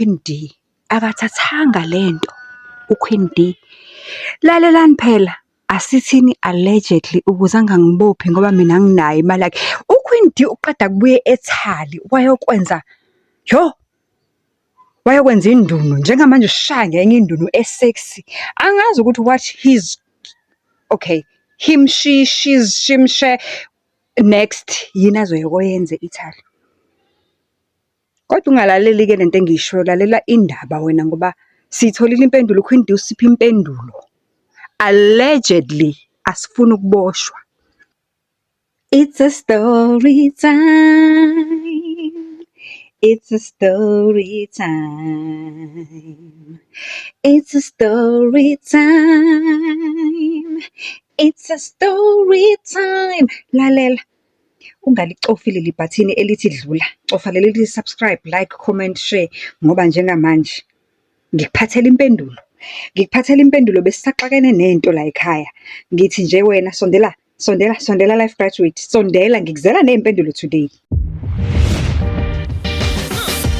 Queen D akathathanga lento u-Queen D. Lalelani phela, asithini allegedly ukuze angangibophi ngoba mina anginayo imali yakhe. U-Queen D uqeda kubuya e-Italy wayokwenza, yoh! Wayokwenza indunu, njengamanje usishaya ngenye indunu e-sexy. Angazi ukuthi what his, okay, him, she, she's, shim, she, next, yini azoyoyenza e-Italy. Kodwa ungalaleli-ke lento engiyishoyo, lalela indaba wena ngoba siyitholile impendulo, u-Queen D usiphe impendulo. Allegedly, asifuni ukuboshwa. It's a story time. It's a story time. It's a story time. It's a story time. Lalela, ungalicofi leli bhathini elithi dlula. Cofa leli elithi subscribe, like, comment, share ngoba njengamanje ngikuphathela impendulo. Ngikuphathela impendulo besisaxakene nento la ekhaya. Ngithi nje wena sondela, sondela, sondela life graduate, sondela ngikuzela ney'mpendulo today.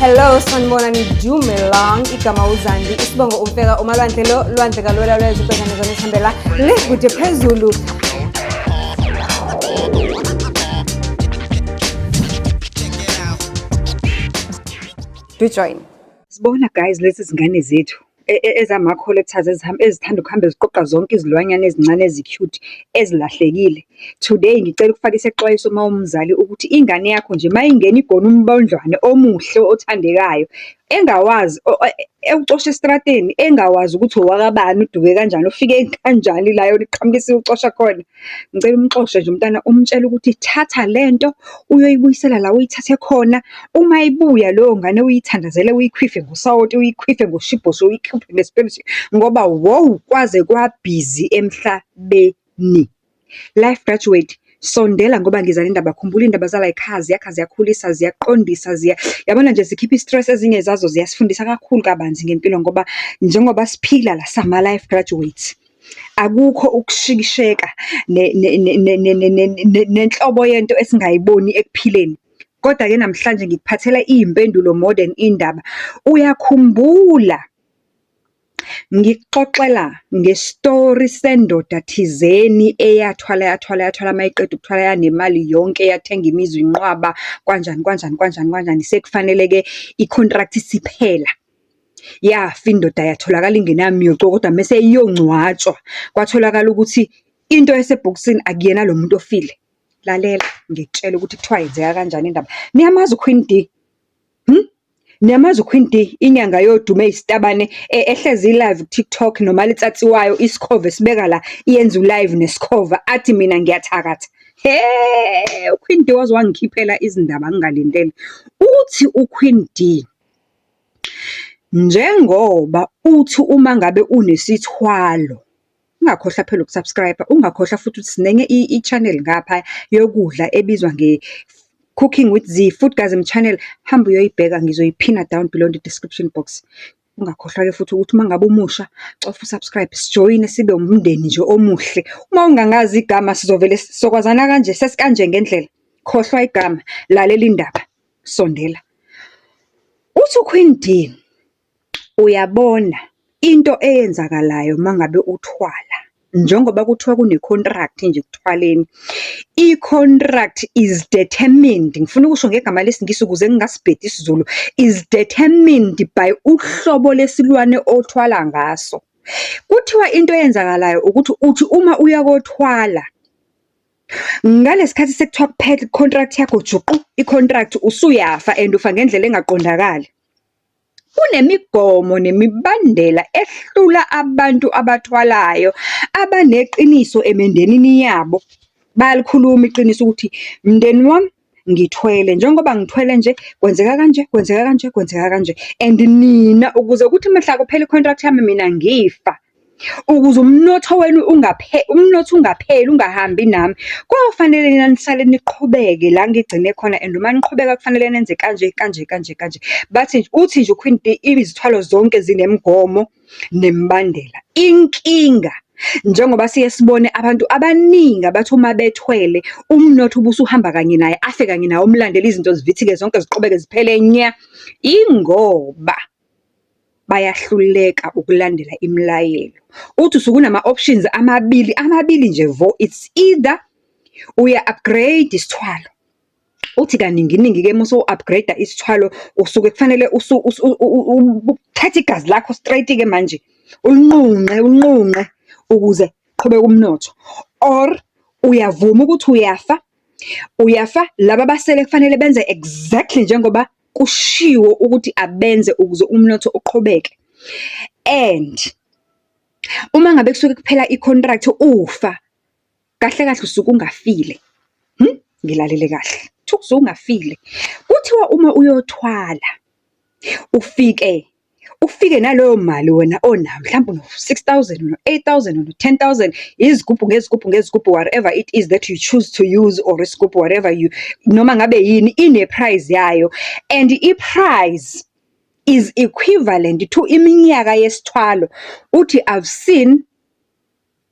Hello, sanibonani Dumelang, igama uZandi, isibongo umfeka umalwandle lo lwandle kalwela lwezwe ubhekane zona isihambela le kude phezulu. Do join. Sibona guys lezi zingane zethu ezama-collectors ezithanda ukuhamba ziqoqa zonke izilwanyana ezincane ezi-cute ezilahlekile. Today ngicela ukufaka isexwayiso uma umzali ukuthi ingane yakho nje uma ingena igona umbondlwane omuhle othandekayo, engawazi ewucosha esitrateni, engawazi ukuthi owakabani, uduke kanjani, ufike kanjani la yona iqhamuke isiwucosha khona. Ngicela umxoshe nje umntana umtshele ukuthi thatha lento uyoyibuyisela la uyithathe khona. Uma ibuya leyo ngane uyithandazele uyikhwife ngosawoti, uyikhwife ngoshibhosha, uyikhiphe ngesipeliti ngoba wow, kwaze kwabhizi emhlabeni. Life graduate, sondela ngoba ngiza nendaba. Khumbula iy'ndaba zala y'khaya ziyakha, ziyakhulisa, ziyaqondisa, yabona nje zikhipha i-stress, ezinye zazo ziyasifundisa kakhulu kabanzi ngempilo ngoba njengoba siphila la sama-life graduates, akukho ukushikisheka nenhlobo yento esingayiboni ekuphileni. Kodwa-ke namhlanje ngikuphathela iy'mpendulo more than indaba. Uyakhumbula ngikuxoxela ngestori sendoda thizeni eyathwala, yathwala, yathwala, mayiqeda ukuthwala yanemali yonke, yathenga imizi inqwaba, kwanjani, kwanjani, kwanjani, kwanjani, sekufanele-ke i-contract isiphela. Yafa indoda yatholakala ingenamyocu kodwa mese iyongcwatshwa, kwatholakala ukuthi into esebhokisini akuyena lo muntu ofile. Lalela, ngikutshele ukuthi kuthiwa yenzeka kanjani indaba. Niyamazi u-Queen D? Hmm? Niyamazi u-Queen D, inyanga yodumo eyisitabane ehlezi i-live ku-TikTok noma litsatsi wayo isikhova esibeka la, iyenza u-live nesikhova athi mina ngiyathakatha. He, u-Queen D waze wangikhiphela izindaba ngingalindele. Uthi u-Queen D, njengoba uthi uma ngabe unesithwalo, ungakhohlwa phela uku-subscribe-a, ungakhohlwa futhi ukuthi sinenye i-channel ngapha yokudla ebizwa nge-Cooking with Z, Foodgasm channel. Hamba uyoyibheka, ngizoyiphina down below in the description box. Ungakhohlwa-ke futhi ukuthi uma ngabe umusha, cofa u-subscribe, sijoyine sibe umndeni nje omuhle. Uma ungangazi igama sizovele sokwazana kanje, sesikanje ngendlela. Khohlwa igama, lalela indaba, sondela. Uthi u-Queen D, uyabona into eyenzakalayo uma ngabe uthwala, njengoba kuthiwa kune-contract nje ekuthwaleni, i-contract is determined, ngifuna ukusho ngegama lesiNgisi ukuze ngingasibhedi isiZulu, is determined by uhlobo lesilwane othwala ngaso. Kuthiwa into eyenzakalayo ukuthi uthi uma uya kothwala, ngalesi khathi sekuthiwa kuphela i-contract yakho juqu, i-contract usuyafa and ufa ngendlela engaqondakali. Kunemigomo nemibandela ehlula abantu abathwalayo abaneqiniso emindenini yabo. Bayalikhuluma iqiniso ukuthi mndeni wami ngithwele, njengoba ngithwele nje kwenzeka kanje, kwenzeka kanje, kwenzeka kanje. And nina ukuze kuthi mhla kuphela i-contract yami mina ngifa, ukuze umnotho wenu umnotho ungapheli, ungahambi nami, kofanele nina nisale niqhubeke la ngigcine khona and uma niqhubeka kufanele nenze kanje, kanje, kanje, kanje. Bathi uthi nje u-Queen D, izithwalo zonke zinemigomo nemibandela. Inkinga, njengoba siye sibone abantu abaningi abathi uma bethwele, umnotho ubusuhamba kanye naye, afe kanye naye umlandeli, izinto zivithike zonke ziqhubeke ziphele nya. Ingoba bayahluleka ukulandela imilayelo. Uthi usuke unama-options amabili, amabili nje vo, it's either uya-upgrade isithwalo. Uthi kaninginingi-ke uma usu-upgrade-a isithwalo, usuke kufanele uthathe igazi lakho straight-ke manje, ulinqunqe, ulinqunqe ukuze kuqhubeke umnotho or uyavuma ukuthi uyafa, uyafa, laba abasele kufanele benze exactly njengoba kushiwo ukuthi abenze ukuze umnotho uqhubeke. And uma ngabe kusuke kuphela i-contract ufa, kahle kahle usuke ungafile. Ngilalele kahle, kuthiwa usuke ungafile. Kuthiwa uma uyothwala, ufike, ufike naleyo mali wena onayo, mhlampe uno-6 thousand, uno-8 thousand, uno-10 thousand, izigubhu ngezigubhu ngezigubhu, whatever it is that you choose to use or isigubhu whatever you, noma ngabe yini, ine-price yayo and i-price is equivalent to iminyaka yesithwalo. Uthi I've seen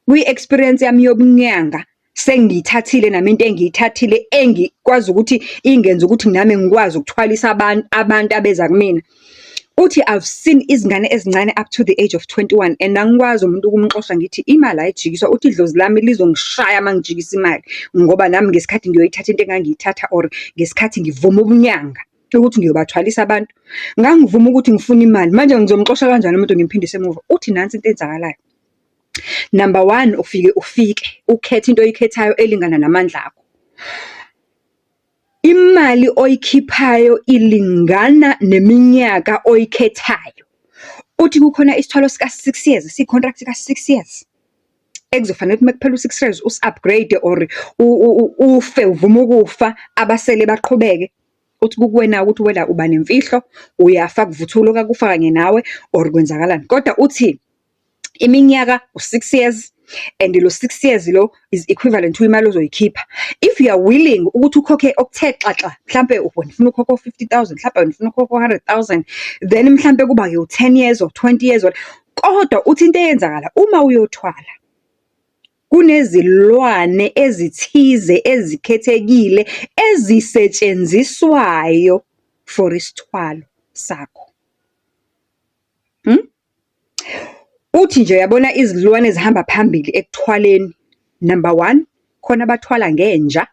kwi-experience yami yobunyanga, sengiyithathile nami into engiyithathile engikwazi ukuthi ingenze ukuthi nami ngikwazi ukuthwalisa abantu, abantu abeza kumina. Uthi I've seen izingane ezincane up to the age of 21 and angikwazi umuntu ukumxosha ngithi imali ayijikiswa. Uthi idlozi lami lizongishaya uma ngijikisa imali, ngoba nami ngesikhathi ngiyoyithatha into engangiyithatha or ngesikhathi ngivuma ubunyanga ukuthi ngiyobathwalisa abantu, ngangivuma ukuthi ngifuna imali, manje ngizomxosha kanjani umuntu ngimphindise emuva? Uthi nansi into eyenzakalayo. Number one, ufike ufike ukhethe into oyikhethayo elingana namandla akho. Imali oyikhiphayo ilingana neminyaka oyikhethayo. Uthi kukhona isithwalo sika-6 years, esiyi-contract ka-6 years, ekuzofanele ukuthi uma kuphela u-6 years usi-upgrade or ufe, uvume ukufa, abasele baqhubeke. Uthi kukuwena-ke ukuthi wena uba nemfihlo, uyafa kuvuthuluka kufa kanye nawe or kwenzakalani. Kodwa uthi iminyaka u-6 years and lo 6 years lo is equivalent to imali ozoyikhipha. If you are willing ukuthi ukhokhe okuthe xaxa, mhlampe wena ufuna ukukhokha o-50,000, mhlampe wena ufuna ukukhokha o-100,000, then mhlampe kuba u-10 years or 20 years or, kodwa uthi into eyenzakala uma uyothwala, kunezilwane ezithize ezikhethekile ezisetshenziswayo for isithwalo sakho. Uthi nje uyabona izilwane ezihamba phambili ekuthwaleni, number one, khona abathwala ngenja.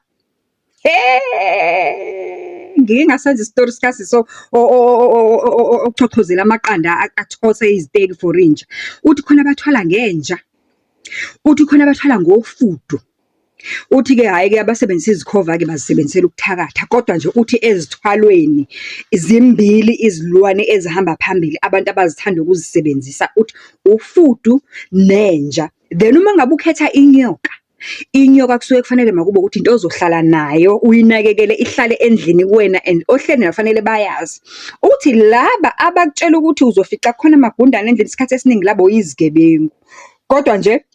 Ngike ngasenza isitori sikasisi ochochozela amaqanda athose iziteki for inja. Uthi khona abathwala ngenja, uthi khona abathwala ngofudu. Uthi-ke hhayi-ke abasebenzisa izikhova-ke bazisebenzisela ukuthakatha, kodwa nje uthi ezithwalweni zimbili izilwane ezihamba phambili abantu abazithanda ukuzisebenzisa, uthi ufudu nenja. Then uma ngabe ukhetha inyoka, inyoka kusuke kufanele makube ukuthi into ozohlala nayo uyinakekele ihlale endlini kuwena and ohleli nayo fanele bayazi. Uthi laba abakutshela ukuthi uzofica kukhona amagundane endlini isikhathi esiningi labo yizigebengu. Kodwa nje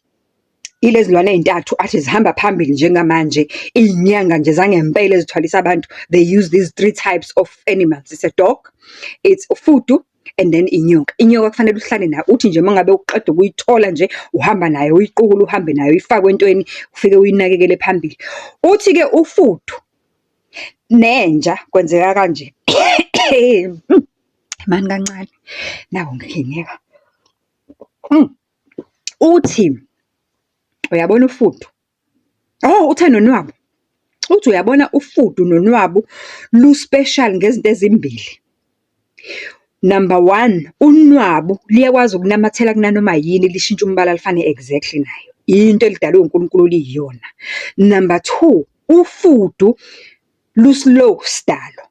ilezi zilwane ey'ntathu athi zihamba phambili njengamanje, iy'nyanga nje zangempela ezithwalisa abantu, they use these three types of animals. It's a dog, it's ufudu, and then inyoka. Inyoka kufanele uhlale nayo, uthi nje uma ngabe uqeda ukuyithola nje, uhamba nayo uyiqukule uhambe nayo uyifake entweni, ufike uyinakekele phambili. Uthi-ke ufudu nenja kwenzeka kanje. Mani kancane, naku ngikhinyeka. Uthi uyabona ufudu, oh uthe nonwabu, uthi uyabona ufudu nonwabu lu-special ngezinto ezimbili. Number one, unwabu liyakwazi ukunamathela kunanoma yini lishintshe umbala lifane exactly nayo. Into elidalwe uNkulunkulu liyiyona. Number two, ufudu lu-slow sidalo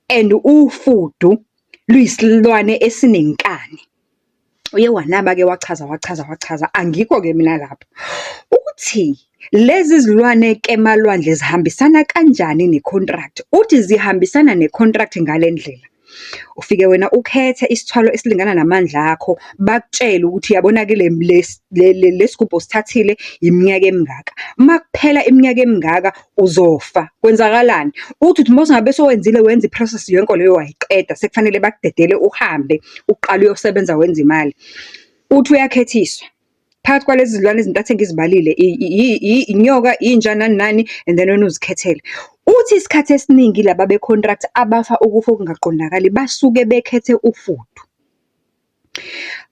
and ufudu luyisilwane esinenkani. Uye wanaba-ke wachaza, wachaza, wachaza, angikho-ke mina lapho. Uthi lezi zilwane-ke malwandle zihambisana kanjani ne-contract? Uthi zihambisana ne-contract ngale ndlela. Ufike wena ukhethe isithwalo esilingana namandla akho, bakutshele ukuthi uyabona-ke le sigubhu osithathile iminyaka emingaka. Uma kuphela iminyaka emingaka uzofa, kwenzakalani? Uthi uthi uma ngabe sowenzile wenza i-process yonke leyo wayiqeda, sekufanele bakudedele uhambe, uqale uyosebenza wenze imali. Uthi uyakhethiswa phakathi kwalezi zilwane ezintathu engizibalile, inyoka, inja, nani nani, and then wena uzikhethele. Uthi isikhathi esiningi laba be-contract abafa ukufa okungaqondakali basuke bekhethe ufudu.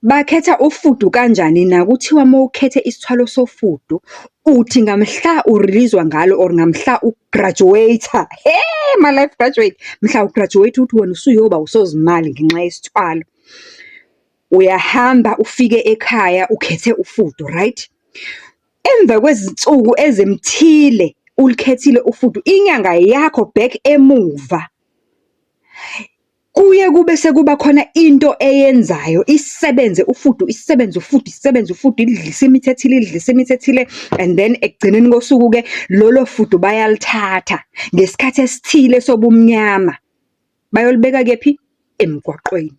Bakhetha ufudu kanjani na? Kuthiwa uma ukhethe isithwalo sofudu, uthi ngamhla urilizwa ngalo or ngamhla u-graduate-a, he, ma-life graduate, mhla u-graduate-a uthi wena usuyoba usozimali ngenxa yesithwalo. Uyahamba ufike ekhaya ukhethe ufudu, right? Emva kwezinsuku ezimthile ulukhethile ufudu, inyanga yakho back emuva, kuye kube sekuba khona into eyenzayo isebenze ufudu, isebenze ufudu, isebenze ufudu, ilidlise imithi ethile, ilidlise imithi ethile and then ekugcineni kosuku-ke lolo fudu bayaluthatha ngesikhathi esithile sobumnyama. Bayolibeka kephi? Emgwaqweni.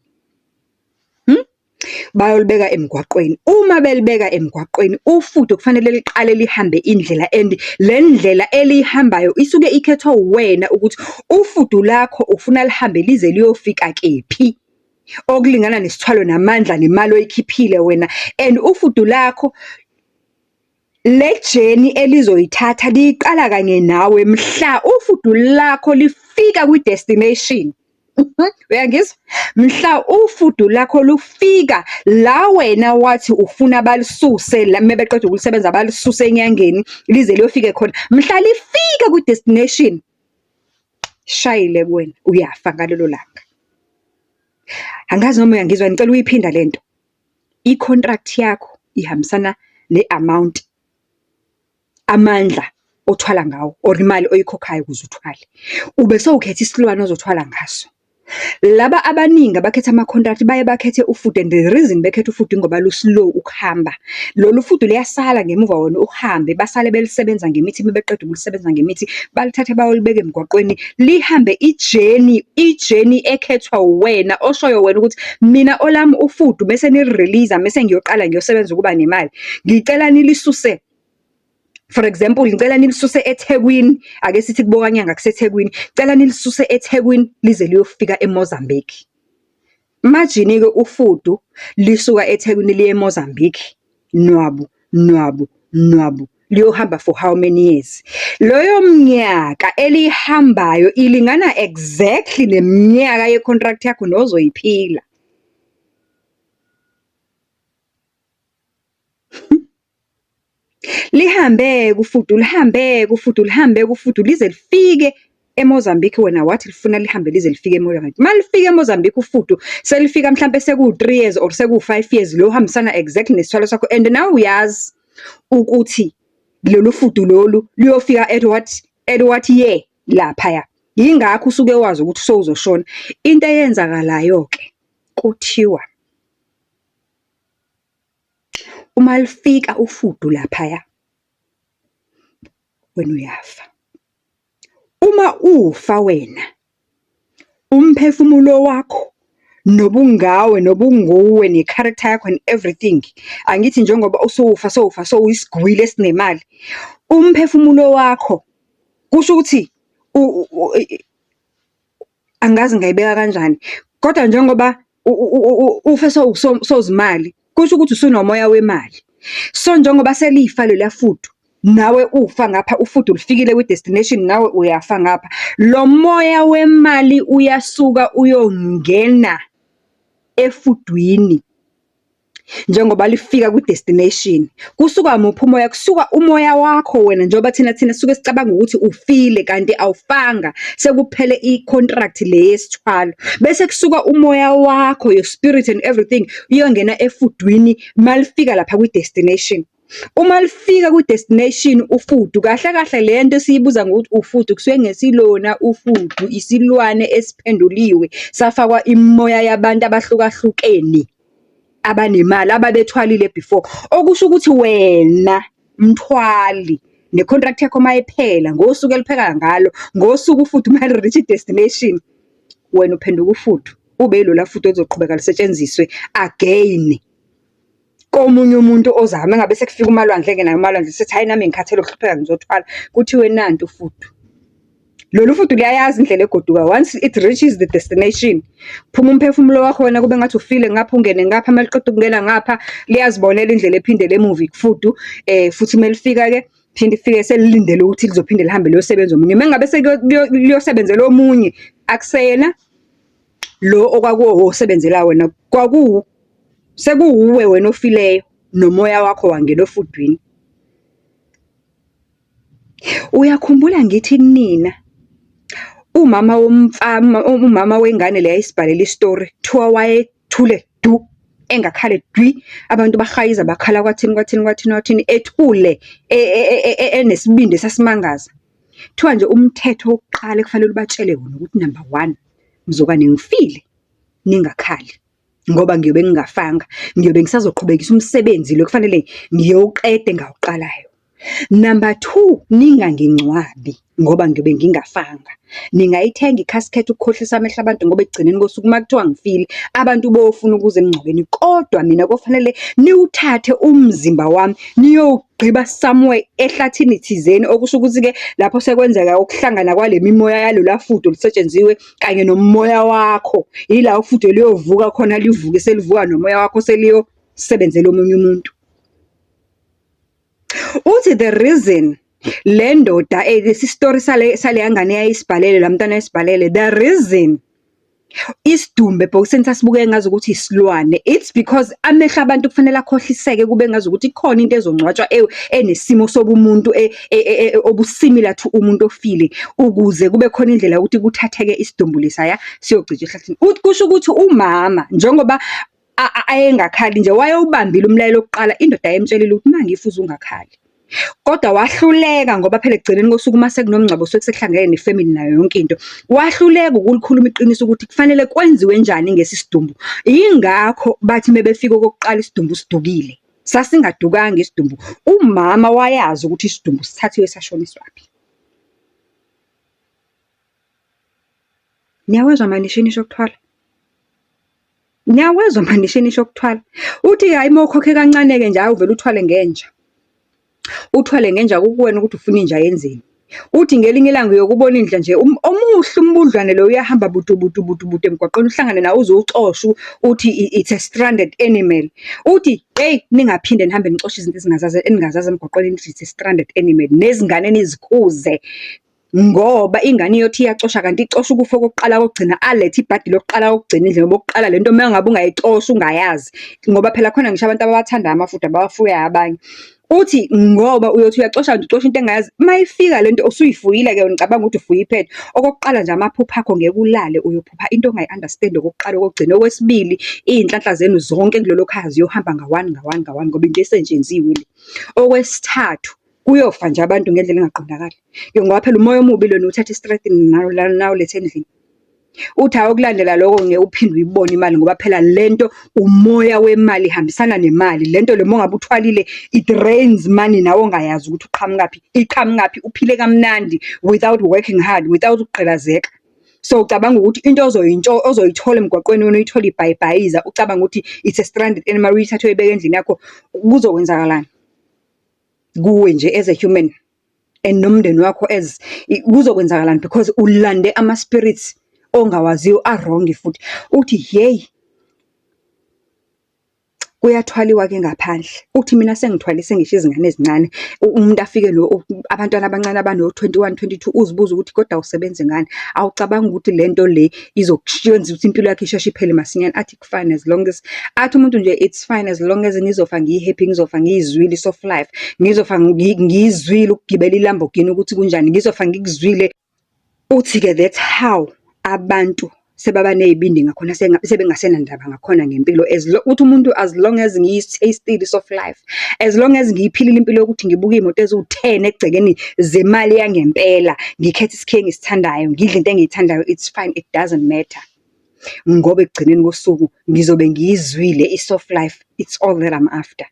Bayolibeka emgwaqweni. Uma belibeka emgwaqweni, ufudu kufanele liqale lihambe indlela and le ndlela eliyihambayo isuke ikhethwe uwena ukuthi ufudu lakho ufuna lihambe lize liyofika kephi. Okulingana nesithwalo namandla nemali oyikhiphile wena and ufudu lakho le journey elizoyithatha liyiqala kanye nawe mhla ufudu lakho lifika kwi-destination. Uyangizwa? Mhla ufudu lakho lufika la wena wathi ufuna balisuse la mebeqeda ukulisebenza balisuse enyangeni lize liyofike khona. Mhla lifika kwi-destination, shayile kuwena, uyafa ngalelo langa. Angazi noma uyangizwa, ngicela ukuyiphinda lento. I-contract yakho ihambisana ne-amount, amandla othwala ngawo or imali oyikhokhayo ukuze uthwale. Ube sewukhetha isilwane ozothwala ngaso. Laba abaningi abakhetha ama-contract baye bakhethe ufudu and the reason bekhetha ufudu ingoba lu-slow ukuhamba. Lolu fudu luyasala ngemuva wena uhambe, basale belisebenza ngemithi, uma beqeda ukulisebenza ngemithi, balithathe bayolibeka emgwaqweni, lihambe i-journey, i-journey ekhethwa uwena, oshoyo wena ukuthi mina olami ufudu mese nili-release-a mese ngiyoqala ngiyosebenza ukuba nemali. Ngicela nilisuse. For example, ngicela nilisuse eThekwini, ake sithi kubo kaNyanga kuseThekwini, cela nilisuse eThekwini lize liyofika eMozambique. Imagine-ke ufudu lisuka eThekwini liye eMozambique, nwabu, nwabu, nwabu, liyohamba for how many years? Loyo mnyaka eliyihambayo ilingana exactly neminyaka ye-contract yakho nozoyiphila. Lihambe-ke ufudu, lihambe-ke ufudu, lihambe-ke ufudu lize lifike eMozambique wena wathi lifuna lihambe lize lifike eMozambique. Uma lifika eMozambique ufudu, selifika mhlampe sekuwu-three years or sekuwu-five years, luyohambisana exactly nesithwalo sakho and nawe uyazi ukuthi lolu fudu lolu luyofika at what year laphaya. Yingakho usuke wazi ukuthi sowuzoshona. Into eyenzakalayo-ke, kuthiwa uma lifika ufudu laphaya, wena uyafa. Uma ufa wena, umphefumulo wakho, nobungawe, nobunguwe, ne-character yakho and everything, angithi njengoba usufa sowufa sowuyisigwili esinemali, umphefumulo wakho kusho ukuthi angazi ngingayibeka kanjani, kodwa njengoba ufe sowuzimali, kusho ukuthi usunomoya wemali. So, njengoba selifa leliya fudu, nawe ufa ngapha ufudu lufikile kwi-destination, nawe uyafa ngapha. Lo moya wemali uyasuka uyongena efudwini njengoba lifika kwi-destination. Kusuka muphi umoya? Kusuka umoya wakho wena njengoba thina sisuke sicabanga ukuthi ufile kanti awufanga, sekuphele i-contract le yesithwalo. Bese kusuka umoya wakho, your spirit and everything, iyongena efudwini malifika lapha kwi-destination. Uma lifika kwi-destination ufudu, kahle kahle le nto esiyibuza ngokuthi ufudu kusuke kungesilona ufudu, isilwane esiphenduliwe safakwa imimoya yabantu abahlukahlukene abanemali ababethwalile before. Okusho ukuthi wena mthwali, ne-contract yakho uma iphela, ngosuku eliphela ngalo, ngosuku ufudu uma li-reach i-destination, wena uphenduka ufudu, ube yilola fudu oluzoqhubeka lusetshenziswe again komunye umuntu ozayo. Uma ngabe sekufika uMalwandle-ke naye uMalwandle esethi, hhayi nami ngikhathele ukuhlupheka ngizothwala, kuthiwe nantu ufudu. Lolu fudu luyayazi indlela egoduka, once it reaches the destination, phuma umphefumulo wakho wena kube ngathi ufile ngapha ungene ngapha, uma liqeda ukungena ngapha, liyazibonela indlela ephindela emuva ifudu. Futhi uma lifika-ke, phinde ifike selilindele ukuthi lizophinde lihambe liyosebenza omunye. Uma ngabe liyosebenzela omunye, akuseyena lo okwakuwosebenzela wena, kwakuwu Sekuwuwe wena ofileyo nomoya wakho wangena ofudwini. Uyakhumbula ngithi kunina, umama womfana, umama wengane le eyayisibhalele isitori, kuthiwa wayethule du, engakhali dwi. Abantu bahayiza bakhala kwathini kwathini kwathini kwathini, ethule enesibindi esasimangaza. Kuthiwa nje umthetho wokuqala ekufanele ubatshele wona ukuthi namba one, mzukwane ngifile ningakhali ngoba ngiyobe ngingafanga, ngiyobe ngisazoqhubekisa umsebenzi lo ekufanele ngiyowuqeda engawuqalayo. Namba two, ningangingcwabi ngoba ngiyobe ngingafanga. Ningayithenga i-casket ukukhohlisa amehlo abantu ngoba ekugcineni kosuku uma kuthiwa ngifile, abantu bofuna ukuza emngcwabeni. Kodwa mina kofanele niwuthathe umzimba wami niyowugqiba somewhere ehlathini thizeni, okusho ukuthi-ke lapho sekwenzeka ukuhlangana kwale mimoya yaloluya fudo olusetshenziwe kanye nomoya wakho. Ila ufudo luyovuka khona livuke selivuka nomoya wakho seliyosebenzela omunye umuntu. Uthi the reason le ndoda lesi story sale saleya ngane eyayisibhalele, la mntwana ayisibhalele, the reason isidumbu ebhokisini sasibukeka engazukuthi isilwane, it's because amehlo abantu kufanele akhohliseke kube ngazukuthi ikhona into ezongcwatshwa enesimo sobumuntu obu-similar to umuntu ofile, ukuze kube khona indlela yokuthi kuthatheke isidumbu lesaya siyogcitshwa ehlathini. Kusho ukuthi umama njengoba ayengakhali nje wayewubambile umlayelo wokuqala, indoda yayimtshelile ukuthi uma ngifa uze ungakhali. Kodwa wahluleka ngoba phela ekugcineni kosuku uma sekunomngcwabo kusuke sekuhlangene ne-family nayo yonke into. Wahluleka ukulikhuluma iqiniso ukuthi kufanele kwenziwe njani ngesi sidumbu. Yingakho bathi mebefika okokuqala isidumbu sidukile. Sasingadukanga isidumbu. Umama wayazi ukuthi isidumbu sithathiwe sashoniswaphi. Niyawezwa amanishenishe okuthwala? Niyawezwa amanishenishe okuthwala? Uthi hhayi uma ukhokhe kancane-ke nje hhayi uvele uthwale ngenja. Uthwale ngenja kukuwena ukuthi ufuna inja yenzeni. Uthi ngelinye ilanga uyokubona indla nje omuhle umbudlwane lo uyahamba butu butu butu butu emgwaqeni uhlangane nawe uze uwucoshe uthi it's a stranded animal. Uthi hey ningaphinde nihambe nicoshe izinto ezingazazi eningazazi emgwaqweni nithi it's a stranded animal. Nezingane nizikhuze ngoba ingane iyothi iyacosha kanti icosha ukufa okokuqala kokugcina alethe ibhadi lokuqala kokugcina endlini ngoba okokuqala lento uma ngabe ungayicosha ungayazi ngoba phela khona ngisho abantu abawathanda amafudu abawafuyayo abanye. Uthi ngoba uyothi uyacosha nje ucosha into engayazi, uma ifika lento usuyifuyile-ke wena ucabanga ukuthi ufuye iphethe. Okokuqala nje amaphupho akho ngeke ulale uyophupha into ongayi-understand okokuqala okokugcina. Okwesibili, iy'nhlanhla zenu zonke kulelo khaya ziyohamba nga-one nga-one nga-one ngoba into esetshenziwe le. Okwesithathu, kuyofa nje abantu ngendlela engaqondakali. Ngoba phela umoya omubi lona uwuthatha estradini nawuletha endlini. Uthi hhayi okulandela loko ngeke uphinde uyibone imali ngoba phela lento umoya wemali ihambisana nemali. Lento le uma ngabe uthwalile it rains money nawe ongayazi ukuthi uqhamukaphi, iqhamukaphi, uphile kamnandi without working hard, without ukugqilazeka. So, ucabanga ukuthi into ozoyithola emgwaqweni wena uyithole ibhayibhayiza, ucabange ukuthi it's a stranded animal uyithathe uyoyibeka endlini yakho, kuzokwenzakalani kuwe nje as a human and nomndeni wakho as kuzokwenzakalani because ulande ama-spirits ongawaziyo a-wrong futhi. Uthi hheyi, kuyathwaliwa-ke ngaphandle. Uthi mina sengithwalise ngisho izingane ezincane. Umuntu afike abantwana abancane abano-21, 22 uzibuze ukuthi kodwa awusebenzi ngani? Awucabangi ukuthi lento le izokuyenza ukuthi impilo yakho isheshe iphele masinyane? Athi kufine as long as, athi umuntu nje it's fine as long as ngizofa ngiyi-happy, ngizofa ngiyizwile i-soft life, ngizofa ngiyizwile ukugibela i-Lamborghini ukuthi kunjani, ngizofa ngikuzwile. Uthi-ke that's how abantu sebaba ney'bindi ngakhona sebengasenandaba ngakhona ngempilo. As uthi umuntu as long as ngiyi-taste-ile i-soft life, as long as ngiyiphilile impilo yokuthi ngibuke iy'moto eziwu-10 egcekeni zemali yangempela, ngikhethe isikhiye engisithandayo, ngidle into engiyithandayo, it's fine, it doesn't matter. Ngoba ekugcineni kosuku ngizobe ngiyizwile i-soft life, it's all that I'm after.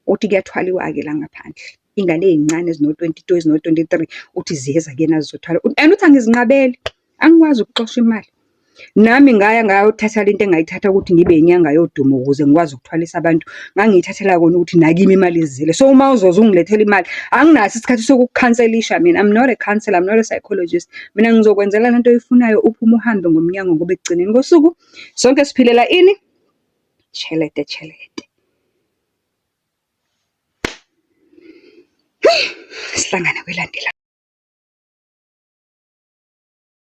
Uthi kuyathwaliwa-ke la ngaphandle. Iy'ngane ey'ncane ezino-22, ezino-23, uthi ziyeza kuyena zizothwala. And uthi angizinqabeli, angikwazi ukuxosha imali. Nami ngaya ngayothatha lento engayithatha ukuthi ngibe inyanga yodumo ukuze ngikwazi ukuthwalisa abantu. Ngangiyithathela kona ukuthi nakimi imali izile. So, uma uzoza ungilethela imali, anginaso isikhathi sokukukhanselisha mina. I'm not a counsellor, I'm not a psychologist. Mina ngizokwenzela lento oyifunayo uphume uhambe ngomnyango ngoba ekugcineni kosuku sonke siphilela ini? Chelete, chelete. Sihlangane kwelandelayo.